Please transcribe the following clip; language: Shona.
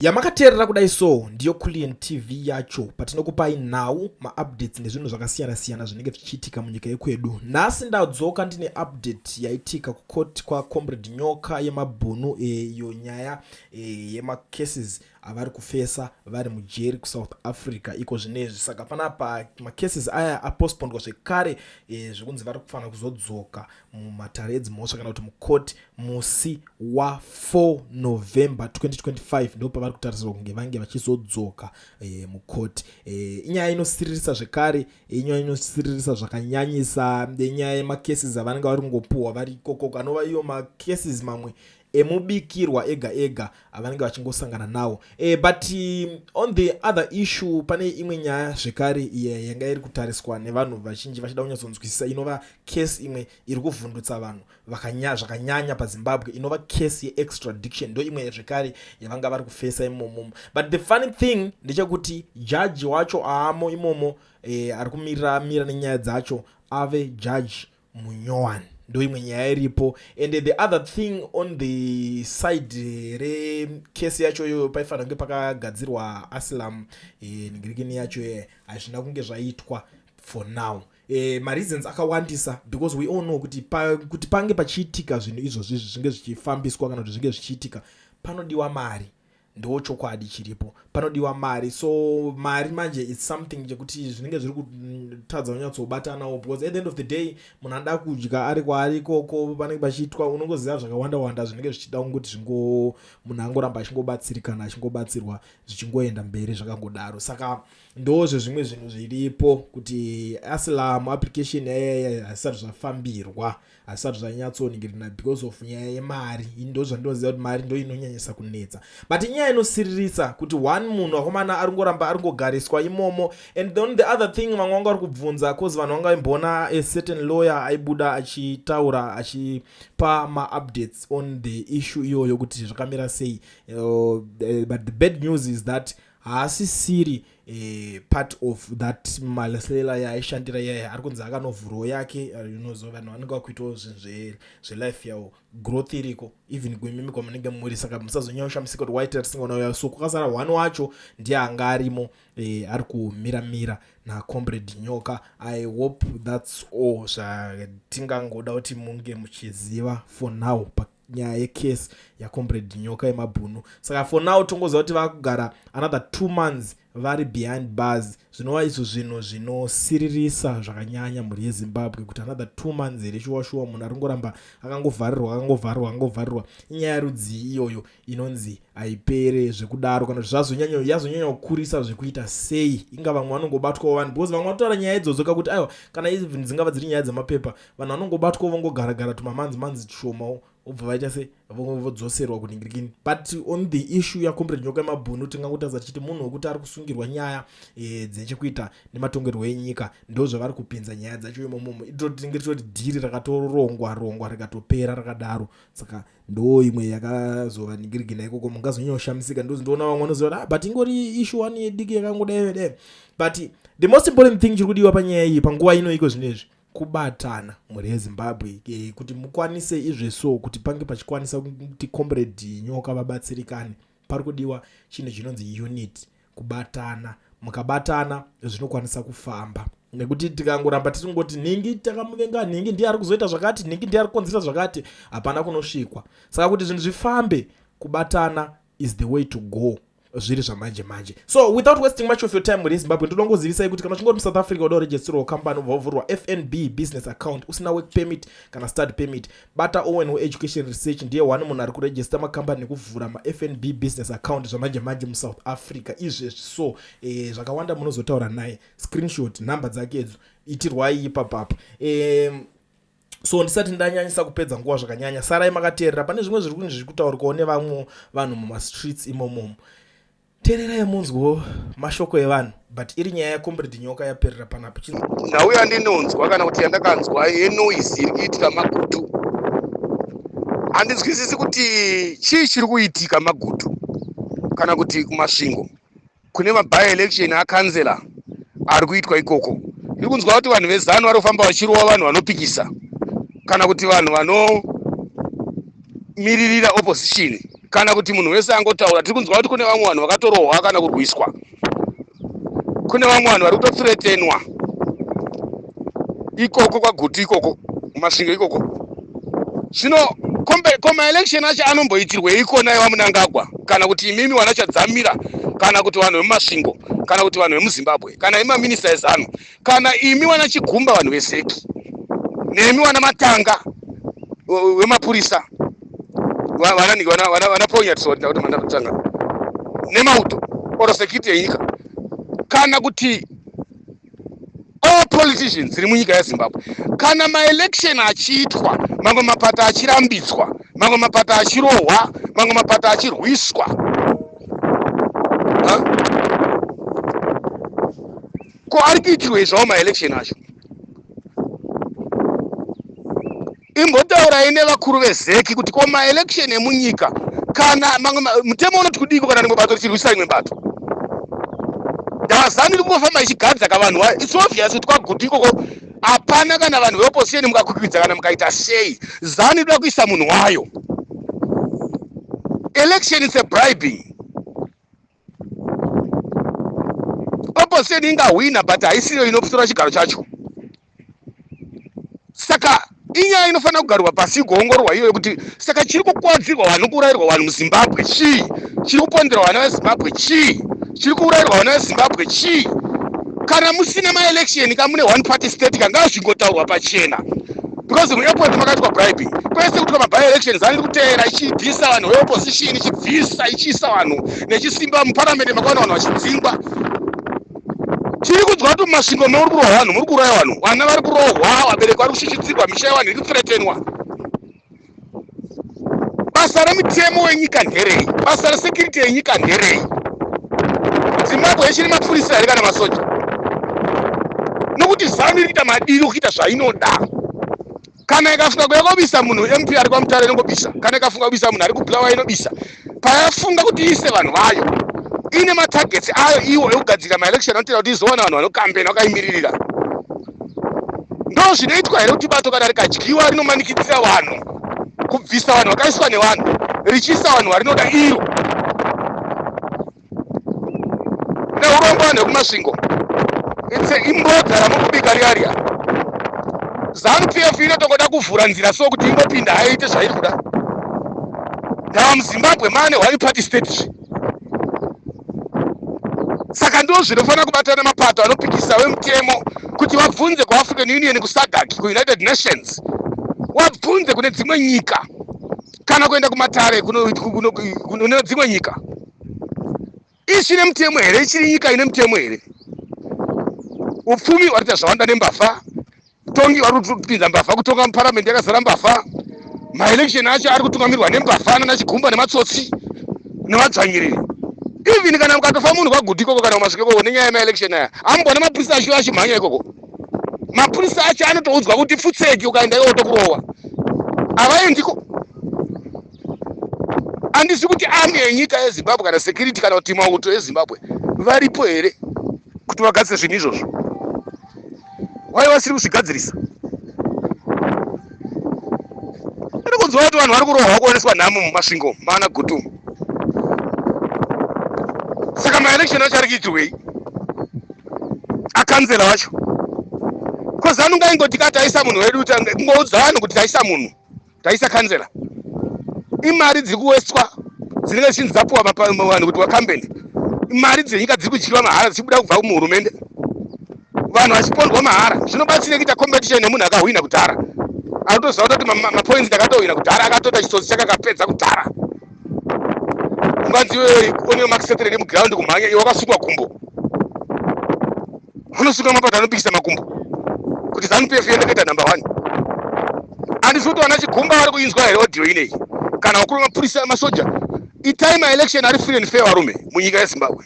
Yamakateerera kudai so ndiyo Kulliant TV yacho, patinokupai nhau, maupdates nezvinhu zvakasiyana-siyana zvinenge zvichiitika munyika yekwedu. Nhasi ndadzoka ndine update yaitika kucourt kwaComrade Nyoka yeMabhunu, iyo nyaya yemacases avari kufesa vari mujeri kuSouth Africa iko zvinezvi. Saka panapa macases aya apostpondwa zvekare, zvekunzi vari kufanira kuzodzoka mumatare edzimhosva kana kuti mucourt musi wa4 November 2025. Ndo pavari kutarisirwa kunge vange vachizodzoka mucourt. Inyaya inosiririsa zvekare, inyaya inosiririsa zvakanyanyisa, inyaya yemacases avanenge vari kungopuhwa vari ikokoko, anova iyo macases mamwe emubikirwa ega ega avanenge vachingosangana nawo. But on the other issue, pane imwe nyaya zvekare iya yanga iri kutariswa nevanhu vazhinji vachida kunyatsonzwisisa, inova case imwe iri kuvhundutsa vanhu zvakanyanya paZimbabwe, inova case yeextradiction. Ndo imwe zvekare yavanga vari kufesa imomo. But the funny thing ndechekuti jaji wacho aamo imomo, ari kumirira mira nenyaya dzacho, ave Judge munyowani. Ndo imwe nyaya iripo. And the other thing, on the side recase yacho iyoyo, paifanira kunge pakagadzirwa asylum, ningirikini yacho iye hazvina kunge zvaitwa for now. Mareasons akawandisa, because we all know kuti pange pachiitika zvinhu izvozvi, izvi zvinge zvichifambiswa kana kuti zvinge zvichiitika, panodiwa mari. Ndo chokwadi chiripo, panodiwa mari. So mari manje, it's something chekuti zvinenge zviri kutadza kunyatsobatanawo, because at the end of the day munhu anoda kudya ari kwaari ikoko, panenge pachiitwa, unongoziva zvakawanda wanda zvinenge zvichida kungoti zvingo munhu angoramba achingobatsirikana, achingobatsirwa, zvichingoenda mberi zvakangodaro. Saka ndo zvezvimwe zvinhu zviripo, kuti asylum application yayaya hazvisati zvafambirwa, hazvisati zvanyatsoningirina because of nyaya yemari. Ndo zvandinoziva kuti mari ndo inonyanyisa kunetsa. But inyaya inosiririsa kuti one munhu akomana ari ngoramba ari ngogariswa imomo. And then the other thing, vamwe vanga vari kubvunza, cause vanhu vanga vaimboona a certain lawyer aibuda achitaura, achipa maupdates on the issue iyoyo kuti zvakamira sei. But the bad news is that haasisiri part of that Malesela yaaishandira iyaya. Ari kunzi akanovhurawo yake. Unoziva vanhu vanenge vakuitawo zvinhu zvelife yavo, growth iriko even kuimimi kwamunenge muri. Saka musazonyanya kushamisika kuti waita tisingaona. So kwakasara one wacho, ndiye anga arimo, ari kumiramira nacomrade Nyoka. I hope that's all zvatingangoda kuti munge muchiziva for now panyaya yecase yacomrade Nyoka yeMabhunu. Saka for now tongoziva kuti vakugara another 2 months vari behind bars, zvinova izvo zvinhu zvinosiririsa zvakanyanya mhuri yeZimbabwe, kuti another 2 months here? Shuwa shuwa, munhu ari ngoramba akangovharirwa, akangovharirwa, akangovharirwa. Inyaya rudzii iyoyo inonzi haipere zvekudaro, kana kuti yazonyanya kukurisa zvekuita sei? Inga vamwe vanongobatwawo vanhu, because vamwe vanotaura nyaya idzodzo kakuti aiwa, kana even dzingava dziri nyaya dzemapepa, vanhu vanongobatwawo, vongogaragara tumamanzi manzi tushomawo, vobva vaita se vodzoserwa kuningirikini. But on the issue yacomrade Nyoka yemabhunu, tingangotaridza tichiti munhu wekuti ari kusungirwa nyaya dzechekuita nematongerwo enyika. Ndo zvavari kupinza nyaya dzacho imomomo. Tinenge titoti dhiri rakatorongwa rongwa rikatopera rakadaro. Saka ndo imwe yakazova ningirigina ikoko. Mungazonyanya kushamisika, ndoona vamwe vanoziva kuti, ah, but ingori issue one yediki yakangodai dai. But the most important thing chiri kudiwa panyaya iyi panguva ino iko zvinezvi kubatana, mhuri yeZimbabwe, kuti mukwanise izveso kuti pange pachikwanisa kuti Comrade Nyoka vabatsirikane. Pari kudiwa chinhu chinonzi unit, kubatana. Mukabatana zvinokwanisa kufamba, nekuti tikangoramba tichingoti nhingi takamuvenga, nhingi ndiye ari kuzoita zvakati, nhingi ndiye ari kukonzeresa zvakati, hapana kunosvikwa. Saka kuti zvinhu zvifambe, kubatana is the way to go zviri zvamanje manje. So without wasting much of your time, mhuri yeZimbabwe, ndinongozivisai kuti kana uchingori muSouth Africa, uda kuregisterwa company, ubva wavhurwa FNB business account, usina work permit kana study permit, bata Owen weEducation Research. Ndiye one munhu ari kuregister makambani nekuvhura maFNB business account zvamanje manje muSouth Africa izvezvi. So zvakawanda munozotaura naye. Screenshot nhamba dzake idzo, itirwai ipapapa. So ndisati ndanyanyisa kupedza nguva zvakanyanya, sarai makateerera. Pane zvimwe zviri kunzi zviri kutaurikawo nevamwe vanhu mumastreets imomomo. Teererai munzwo mashoko evanhu. But iri nyaya yacomrade Nyoka yaperera panapa. Nhau yandinonzwa kana kuti yandakanzwa yenoise iri kuitika Magutu, handinzwisisi kuti chii chiri kuitika Magutu kana kuti kuMasvingo. Kune maby election akansela ari kuitwa ikoko. Ndiri kunzwa kuti vanhu veZANU vari kufamba vachirova vanhu vanopikisa kana kuti vanhu vanomiririra opposition. Kana kuti munhu wese angotaura. Tiri kunzwa kuti kune vamwe vanhu vakatorohwa kana kurwiswa. Kune vamwe vanhu vari kutothreatenwa ikoko kwaGutu ikoko, kuMasvingo ikoko. Zvino ko maelection acho anomboitirweiko naye vaMunangagwa, kana kuti imimi wana Chadzamira, kana kuti vanhu vemuMasvingo, kana kuti vanhu vemuZimbabwe, kana imi maminista eZanu, kana imi wana Chigumba vanhu veZeki, nemi wana Matanga wemapurisa, vana Paul Nyatso, kuti Matanga nemauto or security yenyika, kana kuti all politicians dziri munyika yeZimbabwe, kana maelection achiitwa, mamwe mapato achirambidzwa, mamwe mapato achirohwa, mamwe mapato achirwiswa, ko ari kuitirwei zvawo maelection acho? Imbotaurai nevakuru veZeki kuti ko maelection emunyika, kana mamwe mutemo unoti kudiko kana rimwe bato richirwisa rimwe bato? Ndavazani iri kungofamba ichigadza kavanhu. It's obvious kuti kwaGutu ikoko hapana kana vanhu veopposition. Mukakwikwidza kana mukaita sei, ZANU inoda kuisa munhu wayo. Election is a bribing. Opposition ingahwina, but haisiyo inotora chigaro chacho. Saka inyaya inofanira kugarwa pasi, igoongororwa iyoyo, kuti saka chiri kukwadzirwa vanhu, kuurayirwa vanhu muZimbabwe chii? Chiri kuponderwa vana veZimbabwe chii? Chiri kuurayirwa vana veZimbabwe chii? Kana musina maelection, ka mune one party state, ka ngazvingotaurwa pachena, because muairport makaitwa bribing kwese kuti pamaby elections aniri kuteera, ichibvisa vanhu veopposition, ichibvisa, ichiisa vanhu nechisimba. Muparamende makaona vanhu vachidzingwa. Tiri kunzwa kuti muMasvingo muri kurohwa vanhu, muri kuuraya vanhu, vana vari kurohwa, vabereki vari kushishidzirwa, misha yevanhu iri kuthreatenwa. Basa remitemo wenyika nderei? Basa resecurity yenyika nderei? Zimbabwe ichiri mapurisa here kana masoja? Nokuti ZANU iri kuita madiri kuita zvainoda. Kana ikafunga kuya kobisa munhu MP ari kwaMutare, inongobisa. Kana ikafunga kubisa munhu ari kuBulawayo, inobisa. Payafunga kuti iise vanhu vayo, ine matargets ayo iwo ekugadzira maelection anotoita kuti izowana vanhu vanokambena vakaimiririra. Ndo zvinoitwa here kuti bato kana rikadyiwa rinomanikidzira vanhu kubvisa vanhu vakaiswa nevanhu, richiisa vanhu varinoda iro? Neurombo, vanhu vekuMasvingo, itse imbodza ramukubika riya riya. ZANU PF inotongoda kuvhura nzira so kuti ingopinda, haiite zvairi kuda. Ndava muZimbabwe maane one party state zve. Saka ndo zvinofanira kubatana mapato anopikisa wemutemo kuti vabvunze kuAfrican Union, kuSADC, kuUnited Nations, wabvunze kune dzimwe nyika, kana kuenda kumatare kune dzimwe nyika. Ichine mutemo here? Ichiri nyika ine mutemo here? Upfumi warita zvawanda nembavha, tongi vari kupinza mbavha kutonga, muparamende yakazara mbavha, maelection acho ari kutungamirwa nembavha nana Chigumba nematsotsi nevadzvanyiriri. Even kana mukatofa munhu kwaGutu ikoko kana kuMasviko ikoko nenyaya yemaelection aya, amboona mapurisa achiuya achimhanya ikoko? Mapurisa acho anotoudzwa kuti pfutseki, ukaenda iwo tokurohwa. Havaendiko. Handisi kuti army yenyika yeZimbabwe kana security kana kuti mauto eZimbabwe varipo here kuti vagadzise zvinhu izvozvo? Wai vasiri kuzvigadzirisa? Iri kunzwa kuti vanhu vari kurohwa, kuoneswa nhamo muMasvingo maana Gutu. Saka maelection acho ari kuitirwei, akansela vacho? KoZANU ngaingoti ka taisa munhu wedu, kungoudza vanhu kuti taisa munhu, taisa kansela. Imari dziri kuwestwa dzinenge dzichinzi dzapuwa vanhu kuti vakambeni. Mari dzenyika dziri kudyiwa mahara, dzichibuda kubva muhurumende, vanhu vachipondwa mahara. Zvinobatsire kuita competition nemunhu akahwina kudhara, anotoziva kutoti mapoints ndakatohwina kudhara, akatoita chitsotsi chake akapedza kudhara? Unganzi iwe onewe makisetere muground kumhanya, iwe wakasungwa gumbo. Unosunga mapato anopikisa makumbo kuti ZANU PF iende kuita number one. Handisi kuti vana Chigumba vari kuinzwa here audio ineyi, kana vakuru vemapurisa, masoja. Itai maelection ari free and fair, varume, munyika yeZimbabwe.